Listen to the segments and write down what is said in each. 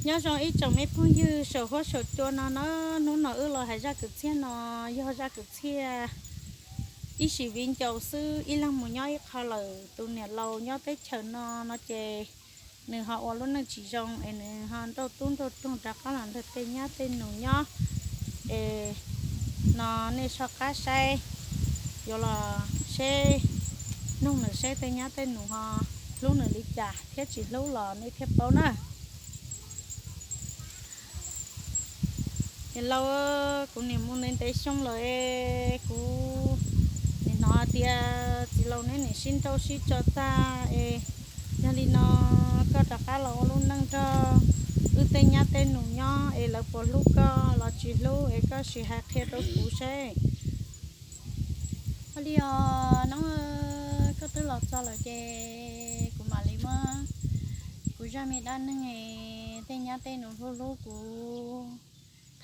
Nyob zoo ib tsoom me phooj ywg saum huab saum cua no na, hnub no wb los hais zaj kwv txhiaj no yog zaj kwv txhiaj ib sim viv ncaus xwb, ib leeg mus nyob ib qho lawm. Tus niam laus nyob teb chaws no no ces nws ho ua lub neej tsis zoo es nws ho nrauj tub nrauj roog rov qab los nrog tej nyab tej nus nyob. Es no nej soj qab saib, yuav los seb, nug nws seb tej nyab tej nus ho hlub nws li cas thiab tsis hlub los nej thiaj paub na. Niam laus, kuv nim mus ntev ntev xyoo lawm es kuv nim hnov hais tias txiv laus neb nim sib nrauj sib tso tag es yog li no koj rov qab los ua lub neej nrog wb tej nyab tej nus nyob es lawv puas hlub koj los tsis hlub es koj sim hais qhia rau kuv seb. Ua li os, no koj twb los txog lawm ces kuv mam li muab kuv zaj me dab neeg es tej nyab tej nus hlub hlub kuv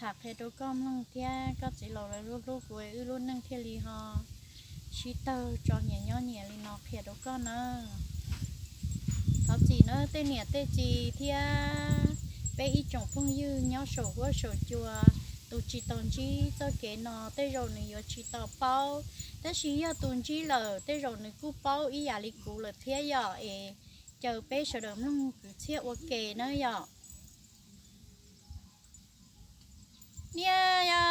tham qhia rau koj mloog thiab koj txiv laus lawv hlub hlub kuv es wb lub neej thiaj li ho sib tawg tso nyias nyob nyias li no qhia rau koj nawb. Thov txim nawb tej niam tej txiv thiab peb ib tsoom phooj ywg nyob saum huab saum cua, tus tsis tau ntsib txoj kev no tej zaum nws yuav tsis tau paub, tab sis yog tus ntsib lawm tej zaum nws kuj paub ib yam li kuv lawm thiab yom. Es caw peb sawv daws mloog kwv txhiaj ua ke nawb yom. Niaj yog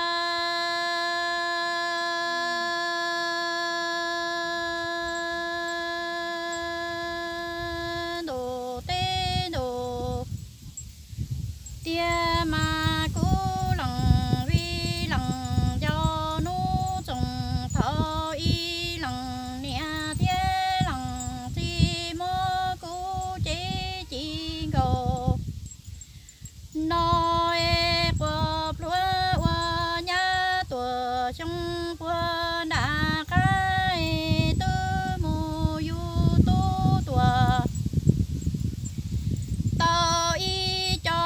ntu teb ntu tiag mas kuv lees vij lees nco, hnub txoos thaum ib lees niam thiab lees txiv muab kuv cev ci nkaus. No es quas plhuav ua nyab tuam xyoo puag nram qab es twb mus yug tub tuam tau ib co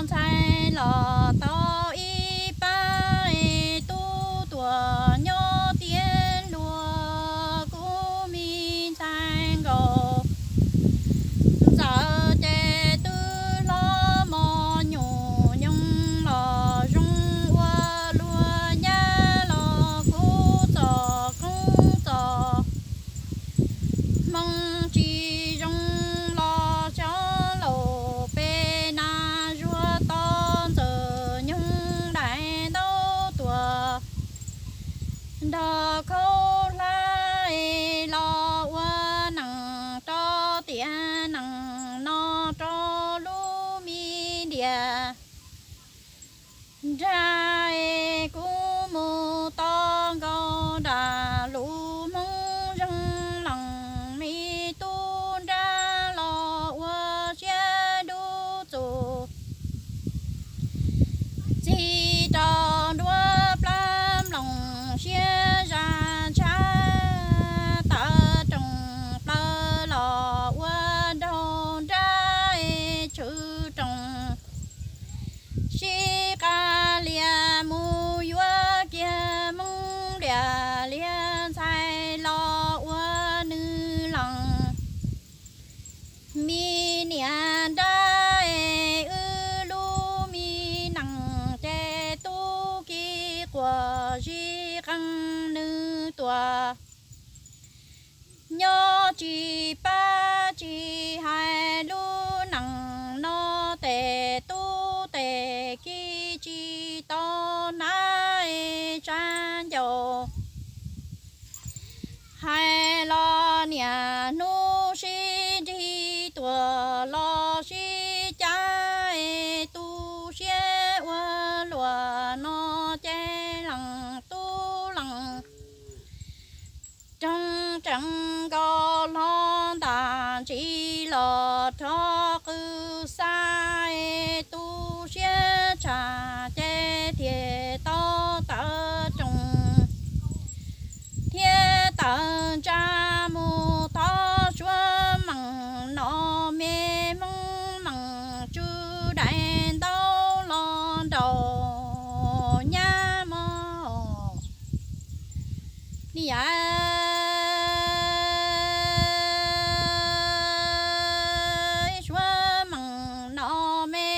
ntxhais los tau ib pab es tub tuam nyob tiav luag kuv me ntxhais nkaus. Ntxawm ces twb hlob mos nyuam nyoos los zoo ua luag nyab los kuv txom qoob txom hmoo tsis zoo los xyov laus peb nas zuag to ntxawm nyoog daim ntaub tuam nrog khaub hlab los ua nees rau tiam nees no rau lub me ntias nrag es kuv mus to nkaus nram lub Hmoob Zeeg Lees me tub nrab los ua siab dub txuj txig rau nruab plab mloog siab zaj ntshab tawv roos plaws los ua nraug nrab tshwm roos sib qab lias mus yuav kiag Hmoob liam liag ntxhais los ua nws lees. Me niam nrab es wb lub me nees ces tub ki quas zib qees nws tuam nyob tsis pab tsis hais lub nees no tes tub tes ki tsis tau hnav tsa ncaus. Hais los niam hnub sib nrig tuam los sib cav es tu siab ua luam no ces lees tub lees roog tseem nkaus hlo ntam ntsis los rho qw xa es tu siab tshaj ces thiaj tau tawv roos thiab tawv ntsa mus thov suav meem no me Hmoob meem tsw daim ntaub los nraum nyab mog. Ni yam suav meem no me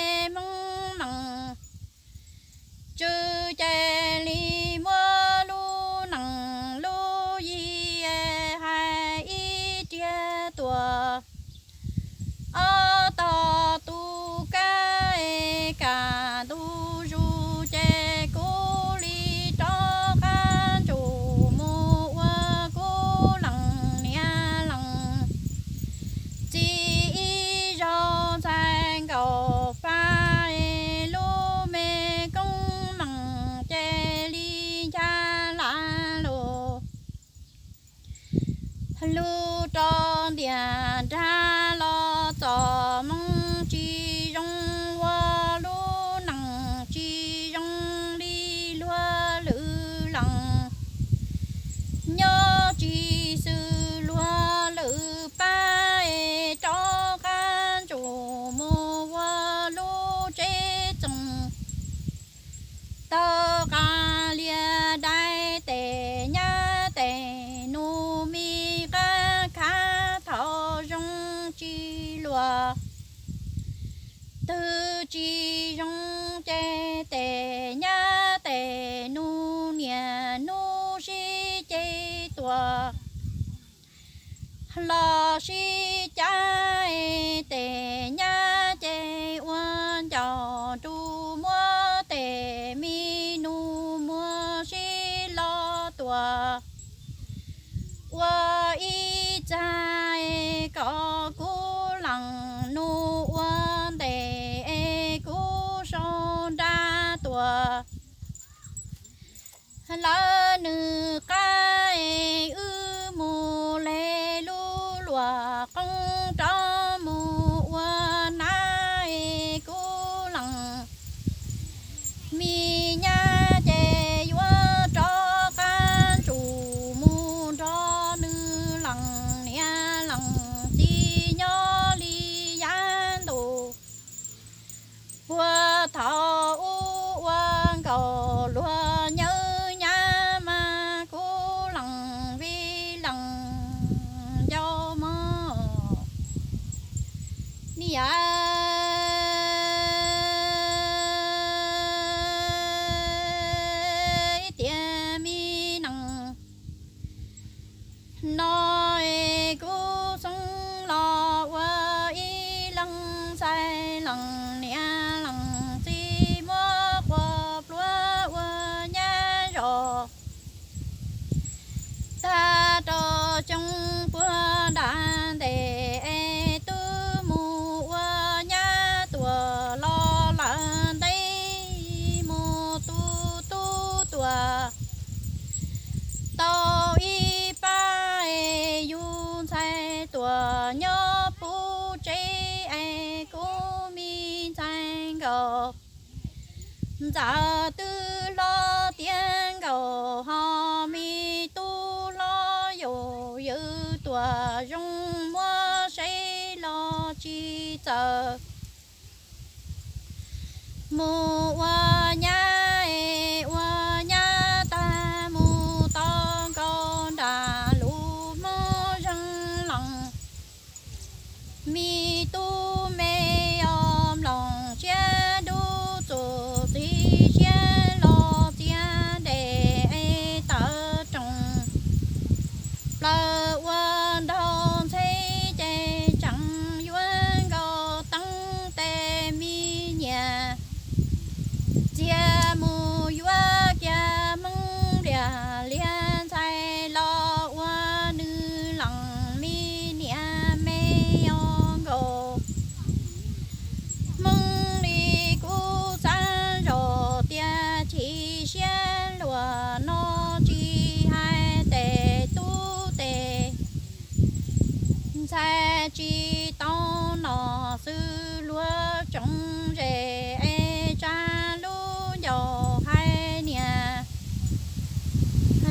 tsis zoo ces tes nyab tes nus niam nus sib ceg tuaj los sib cav, tes nyab ces ua ncaus nrug muab tes me nus muag sib lo tuaj ua ib txag, kom kuv lees nus ua ntes es kuv sau nra tuaj. Lawv nws qab es wb mus le lub luam qoob rov mus ua nab es kuv lees me nyab ces yuav rov qab ntsum mus nrog nws lees niam lees txiv nyob li yav ntus. Puag thaum ub ua nkaus luag nyab nyab mas kuv lees vij lees ncau mog. Ni yam tias me nees no es kuv xeeb los ua ib leeg ntxhais lees niam lees txiv muab quas pluav ua nyab zos tag rau xyoo puag nram ntes es twb mus ua nyab tuaj los lawm ntev mus tu tub tuaj tau ib pab es yug ntxhais tuaj nyob puv tsev es kuv me ntxhais nkaus ntxawm twb hlob tiav nkaus ho me tub hlob yaus yawg tuaj zoo muab seb los tsis txawm mus ua nyab es ua nyab tag mus tau nkaus nram lub Hmoob Zeeg Loos. Me tub me os mloog siab dub txuas txiv siab los txiav ntes es tawv roos plaws ua nraug ntxheb ces tseem yuav nkaus teeb tes me nyiam txiav mus yuav kiag Hmoob liag liag ntxhais los ua nws lees me niam me os nkaus. Hmoob li kuv xav zoj tias chim siab luag no tsis hais tes tub tes ntxhais tsis tau nom xwb luag tsoom zes es tsa lub ncauj hais niam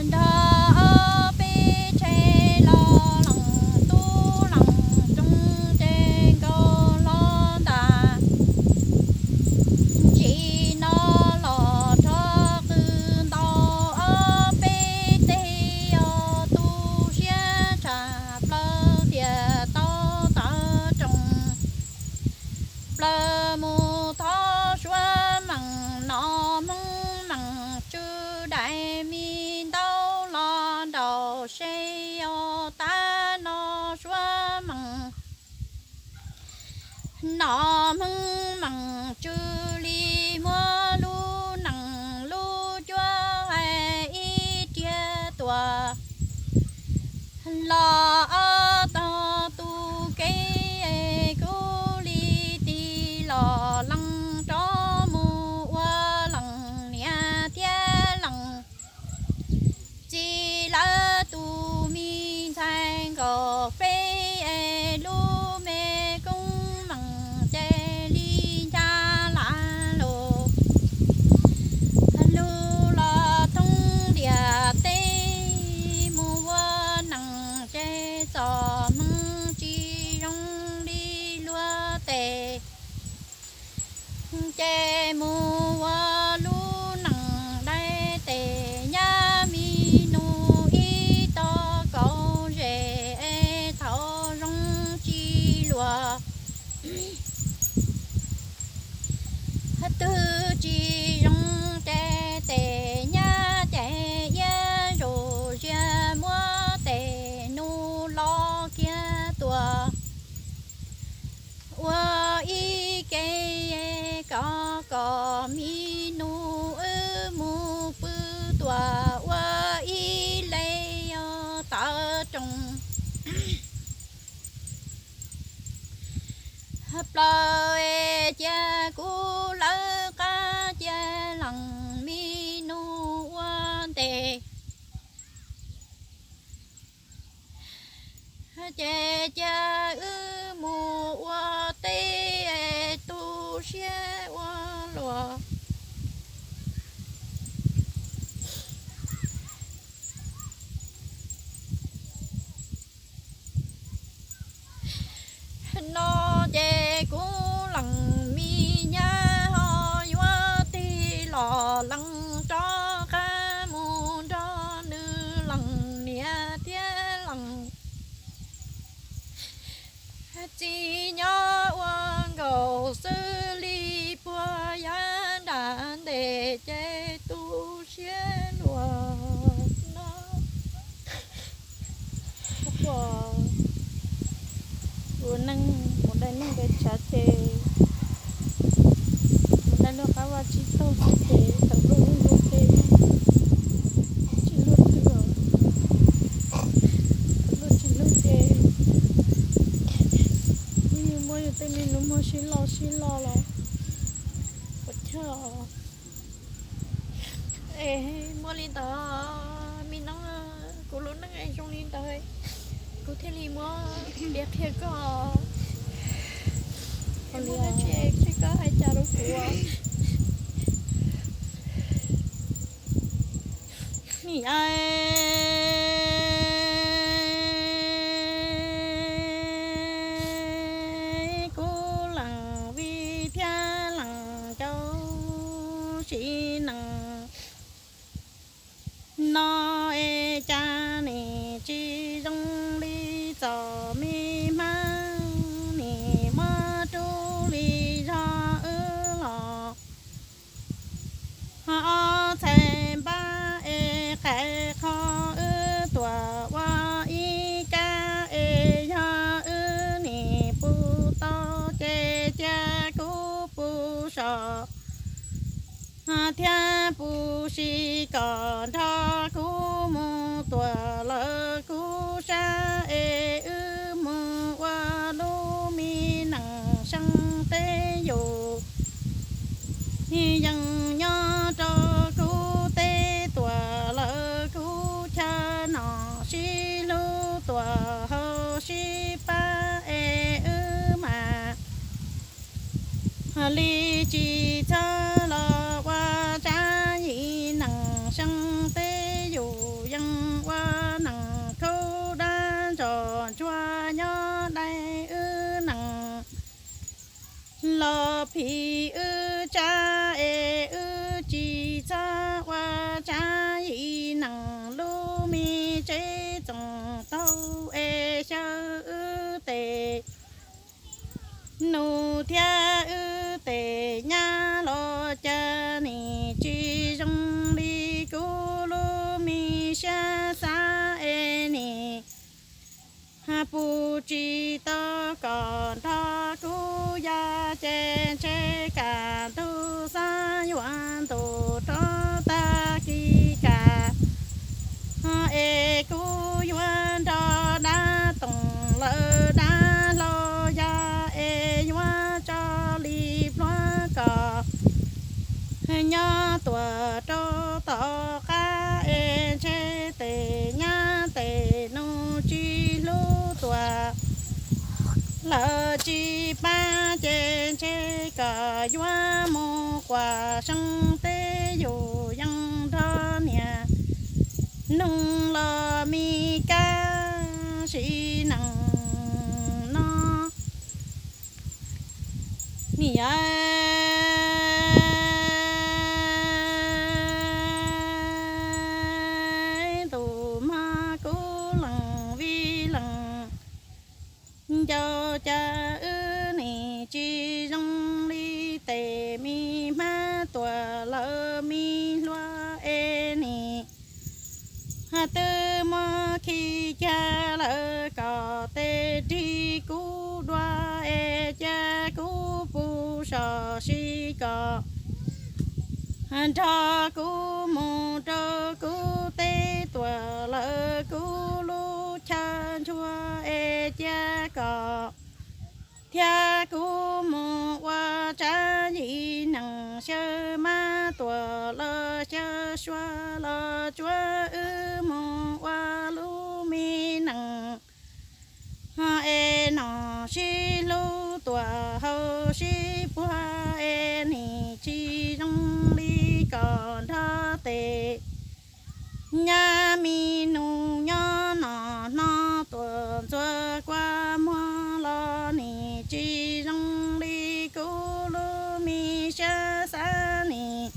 nrog ob peb tsheb los lees tub lees roog ces nkaus hlo ntag. Ntsis no los rov qw ntau ob peb teg os tu siab tshaj plaws tias tau tawv roos plaws mus thov suav meem no Hmoob meem tsw dais me ntaub los nraum seb os tab no suav meem no Hmoob meem tsw li muab lub nees lub cuab hais ib riag tuaj los ob tog tu kev kuv li tig los lees rov mus ua lees niam thiab lees txiv lawv tus me ntxhais nkaus peb es lub me koob meem ces li ncaj lav lus lug los thoob ntiaj teb mus ua nees ces txom hmoov tsis zoo li luag tes ces mus ua lub nees dai tes nyab me nus ib tog kaum zes es thaum zoo tsis luag Twg tsis zoo ces tes nyab ces iab zus ziag muab tes nus los kiag tuaj ua ib ke kom kom me nus wb mus pw tuaj ua ib le tawv rooj plaws es cia kuv lawv qab cia lees me nus ua ntej. Ces cia wb mus ua teb tu siab ua luaj. No ces kuv lees me nyab ho yuav tig los lees rov qab mus nrog nws lees niam thiab lees txiv nyob ua nkaus xwb li puag yav nram ntej ces tu siab luaj no. Ua neej mus dai neej dai tshav ces mus dai luag qab vaj tsib taug xwb ces tawm luag ub luag peb tsis luag twg os. Tawm luag tsis luag ces yeej muab yus tej me lus muag sib lo sib lo los puas chawj os. Es muaj li ntawd me noob, kuv lub neej es zoo li ntawd, kuv thiaj li muab piav qhia koj. Muaj dab tsi tseg koj hais cas rau kuv. Niam, kuv lees vij thiab lees cau sim neej no es cas nim tsis zoo li txom me hmab, nim muab rub li zog wb los. Ho ob txhais npab es qais qho wb tuam ua ib kab es yog wb nim pus tau ces cia kuv pus so thiab pus si kom nrog kuv mus tuam lawv kuv sab es wb mus ua lub me neej seeb teb yus yeej nyob rau kuv teb tuam lawv kuv chaw no sib hlub tuam hau sib pab es wb mam li tsis txhob los ua tsab yim neej seeb teb yus yeej ua neej khaub dab ntsog ntsuag nyob dai wb neej los phim wb tsab es wb tsis txhob ua tsab yim neej lub me tsev txoos taug es xyaw wb tes nus thiab wb tes nyab los cas nim tsis zoo li kuv lub me siab xav es nim pus tsis tau kom nrog kuv ya ces ntshe kam ntug xab yuav ntus rov tag kis kam es kuv yuav nrog dab toom lawv dab hlau ya es yuav tso li plhuav kom nyob tuam rau tom qab es ntshe tes nyab tes nus tsis hlub tuam lawv tsis pab ces ntshe kom yuav mus quas seeb teb yus yeej nrog niam nug los me kab sim neej no. Niam, tus mog kuv lees vij lees ncau cas wb nim tsis zoo li tes me hmab tuam lawv me hluas es nim twb muab khi kiag lawm kom tes rig kuv dua es cia kuv pw sov si kom nrog kuv mus rau kuv teb tuam lawv kuv lub chaw ntshuaj es cia kom thiab kuv mus ua tsab yim neeg xyaw mab tuam los xyaw sua los tsuav wb mus ua lub me neej es nom sib hlub tuam hau sib puag es nim tsis zoo li kom nrog tes nyab me nus nyob nom hno tuam ntxuag kua muag los nim tsis zoo li kuv lub me siab xav nim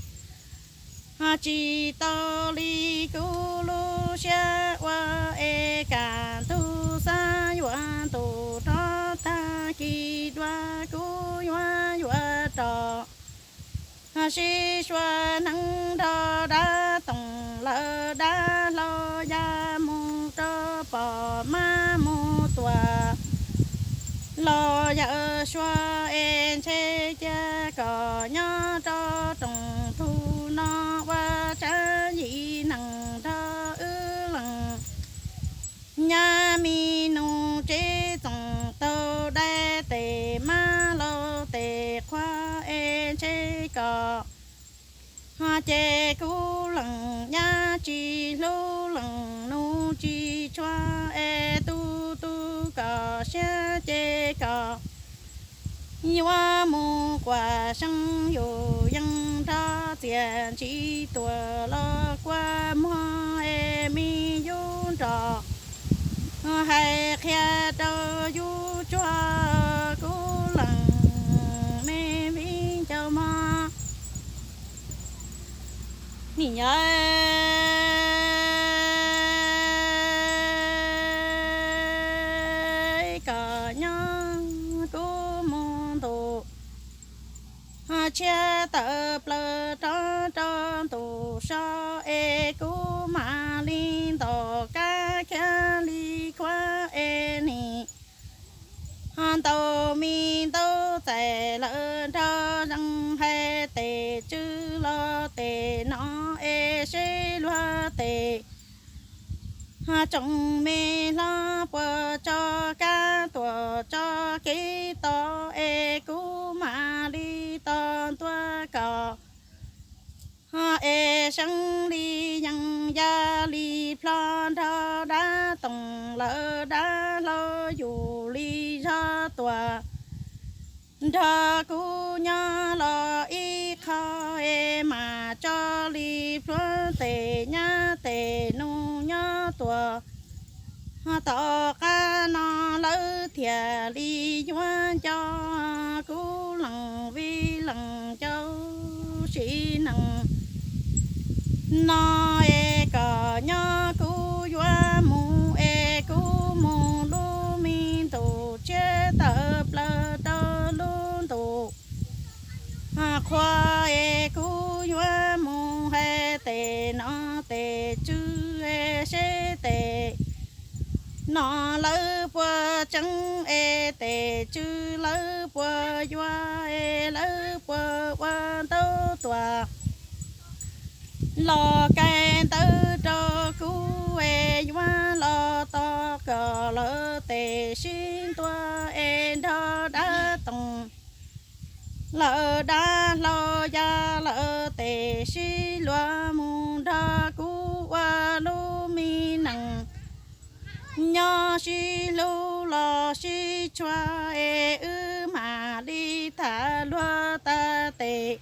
ho tsis tau li kuv lub siab ua es kam ntug xav yuav ntus rov tag kis dua kuv yuav yuav rov sib sua neeb nrog dab toom lawv dab hlau ya mus rau pom mab mus tuam los yawm sua es ntshe cia kom nyob rau rooj tug no ua tsab yim neeg nrog wb leej nyab me nus tsev txoom taug dai tes mab laug tes qhua es ntshe kom ho ces kuv leej nyab tsis hlub leej nus tsis tshua es tu tu kom siab ces kom yuav mus kuam seeb yus yeej nrog txias ntsis tuam los kua muag es me yub nrog hais qhia rau yub tsuag kuv leej me viv ncaus mog. Nim nyob kom nyob kuv mus ntus tshiab tawm plaws rov rau ntus so es kuv mam li ntaus kab khiav li khuav es nim ho ntaus me ntaub txais lawm nrog zeeg hais tes tsw los tes no es seb luag tes ho tsoom me hlob puas tso kab tuam tso kev tos es kuv mam li tos ntua kom ho es seeb li yees ya li plho nrog dab toom lawv dab hlau yus li zog tuam nrog kuv nyob los ib qho es mam tso li plhuav tes nyab tes nus nyob tuam ho tom qab no lawv thiaj li yuav nco kuv leej vij leej ncaus sim neej no es kom nyob kuv yuav mus es kuv mus lub me ntus tshiab tawm plaws rau lub ntus qhua es kuv yuav mus hais tes no tes tsw es seb tes no lawv puas tseeb es tes tsw lawv puas yuav es lawv puas ua ntaub tuam los kaij ntawv rau kuv es yuav los tos kom lawv tes sib ntua es nrog dab toom lawv dab hlau ya lawv tes sib luag mus nrog kuv ua lub me neej nyob sib hlub los sib tshua es wb mam li tham luag tas tes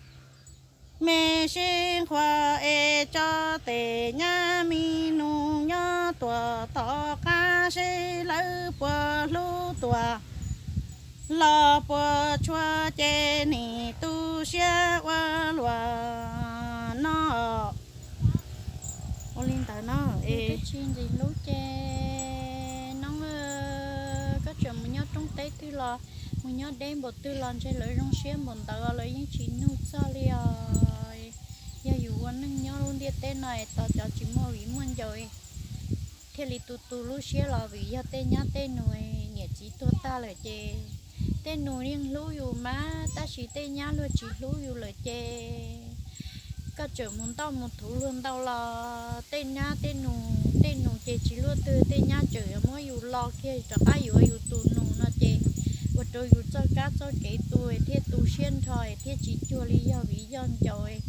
me sib nqhuas es tso tes nyab me nus nyob tuam tom qab seb lawv puas hlub tuam los puas tshua ces nim tu siab ua luam no. Ua li ntawd no es tsis ntxim hlub ces no koj tseem mus nyob roob teb twg los Mus nyob deb npaum twg los ntshe lawv zoo siab npaum ntawd, lawv yeej tsis nug txog li os. Yog yus ua neej nyob lub ntiaj teb no es tos cov tsis muaj viv muaj ncaus thiaj li tu tu lub siab los vim yog tej nyab tej nus, niam txiv tuag tag lawm ces tej nus yeej hlub yus mas tab sis tej nyab luag tsis hlub yus lawm ces koj tseem mus ntoj mus thuv luag ntau los tej nyab tej nus, tej nus ces tsis luaj twg, tej nyab tseem yuav muab yus lo kiag rov qab yuav yus tus nus no ces ua rau yus txoj kab txoj kev tu thiaj tu siab nrho thiaj tsis cuag li yog viv yog ncaus,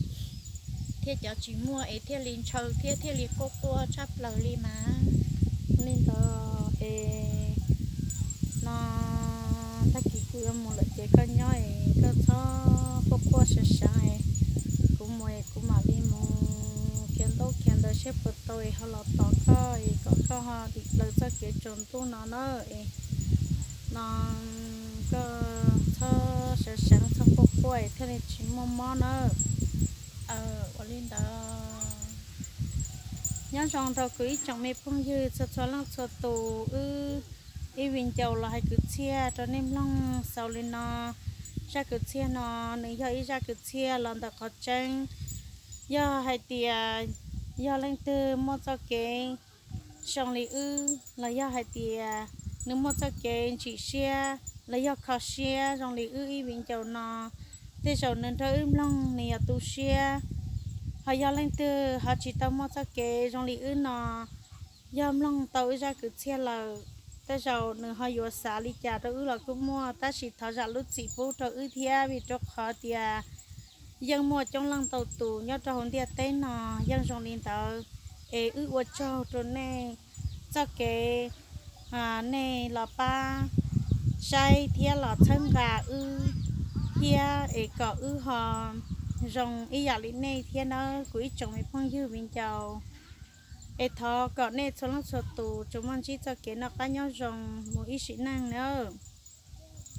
thiaj cov tsis muaj es thiaj li ntshaw thiab thiaj li quaj quaj tshaj plaws li mas. Li ntawd es no tag kis kuv yuav mus lawm ces koj nyob es koj txhob quaj quaj sawv seev es kuv mus es kuv mam li mus khiav ntaub khiav ntawv seb puas tau es ho los tos koj es kom koj ho dim plaws txoj kev tsaus ntuj no na. Es no koj txhob sawv seev txhob quaj quaj es thiaj li tsis muaj mob na. Ua li ntawd nyob zoo rau kuv ib tsoom me phooj ywg txhua txhua leej txhua tus, wb ib viv ncaus los hais kwv txhiaj rau nej mloog xaus li no. Zaj kwv txhiaj no nws yog ib zaj kwv txhiaj los ntawm qhov tseeb. Yog hais tias yog leej twg muaj txoj kev zoo li wb los yog hais tias nws muaj txoj kev ntsim siab los yog kho siab zoo li wb ib viv ncaus no, tej zaum nws nrog wb mloog nws yog tu siab. Ho yog leej twg ho tsis tau muaj txoj kev zoo li wb no, yog mloog tau wb zaj kwv txhiaj lawm, tej zaum nws ho yuav xav li cas rau wb los kuj muaj, tab sis thov zam lub txim pub rau wb thiab vim rau qhov tias yeej muaj coob leej ntau tus nyob rau hauv ntiaj teb no yeej zoo li ntawd. Es wb ua tsaug rau nej txoj kev nej los pab saib thiab los txhawb nqa wb thiab es kom wb ho zoo ib yam li nej thiab nawb kuv ib tsoom me phooj ywg viv ncaus. Es thov kom nej txhua leej txhua tus tsuas muaj ntsib txoj kev noj qab nyob zoo mus ib sim neej nawb.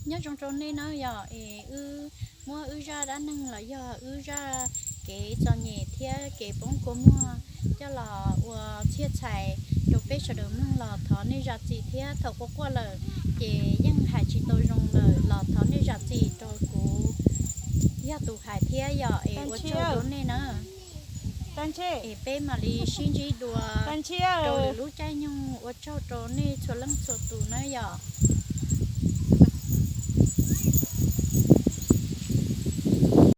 Nyob zoo rau nej nawb, yog es wb muab wb zaj dab neeg los yog wb zaj kev txom nyem thiab kev poob kua muag coj los ua txhiaj txhais rau peb sawv daws mloog los thov nej zam txim thiab. Thaum quaj quaj lawm ces yeej hais tsis tau zoo lawm los thov nej zam txim rau kuv yog tus hais thiab, yog es ua tsaug rau nej na. Es peb mam li sib ntsib dua rau lwm lub caij nyoog, ua tsaug rau nej txhua leej txhua tus nawb yom.